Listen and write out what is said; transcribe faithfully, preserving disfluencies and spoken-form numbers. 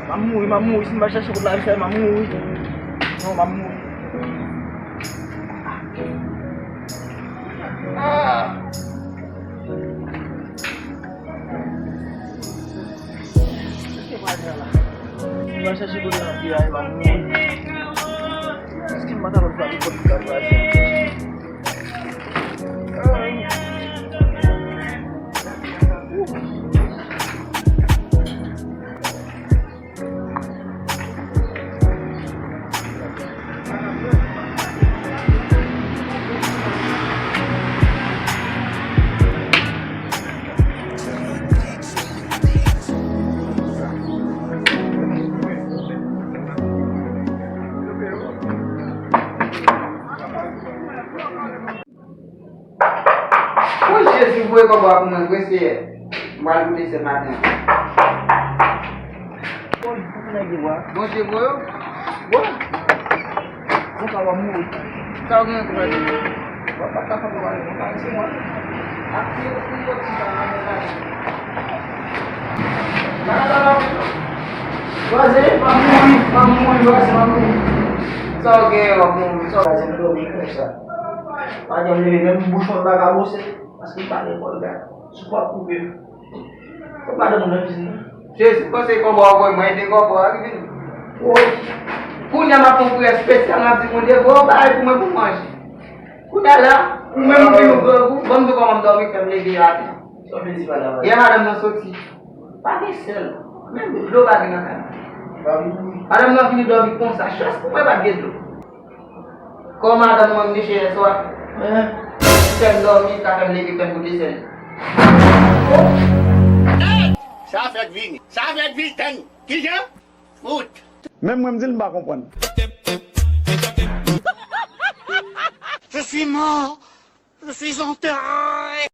M ap mouri, m ap mouri. Si m pa chache kote lavi sa, m ap mouri. Non, m ap mouri. Ah! Èske m pral fè la? M pral chache kote lavi a, m ap mouri. Èske m pa ta pral fè nenpòt ki ka pase? O Jezi, voye kòb la pou mwen, vre Seyè. M pral pou desè maten an. Bon, pou nèg yo a. Bon, je voye. Bon. Bon, sa va mouri. Sa w gen pou mwen? Bon, pa ka fè pou mwen, pa ka fè pou mwen. Vwazen, pa mouri, pa mouri, vwazen, pa mouri. Sa w gen, w ap mouri, sa w... Vwazen, m dòmi konsa. Pa janm leve, menm bouchon m pa ka bwose, paske m pa gen kòlgat. Sou pa koupe. Ou pa dòmi nan kizin nan? Jezi, panse kòb ou voye mwen, ede kòb ou a ki vini. Woy. Kounye a m ap fè yon priyè espesyal, m ap di Bondye, voye yon bagay pou mwen pou m manje. Kounye a la, ou menm ou vin ou grangou, ban m di w kòman m dòmi, fè m leve maten. Sa w vle di madanm? Yè madanm nan soti. Pa gen sèl. Menm dlo pa gen nan kay la. Madanm nan vini dòmi konsa. Chans pou mwen pa t gen dlo. Kòman madanm mwen meche yè swa? Fè m dòmi, sa fè m leve, fè m goute sèl. Sa fèk vini. Sa fèk vini, tann. Kijan? Fout. Menm mwen m di l m pa konprann. Je suis mort. Je suis enterré.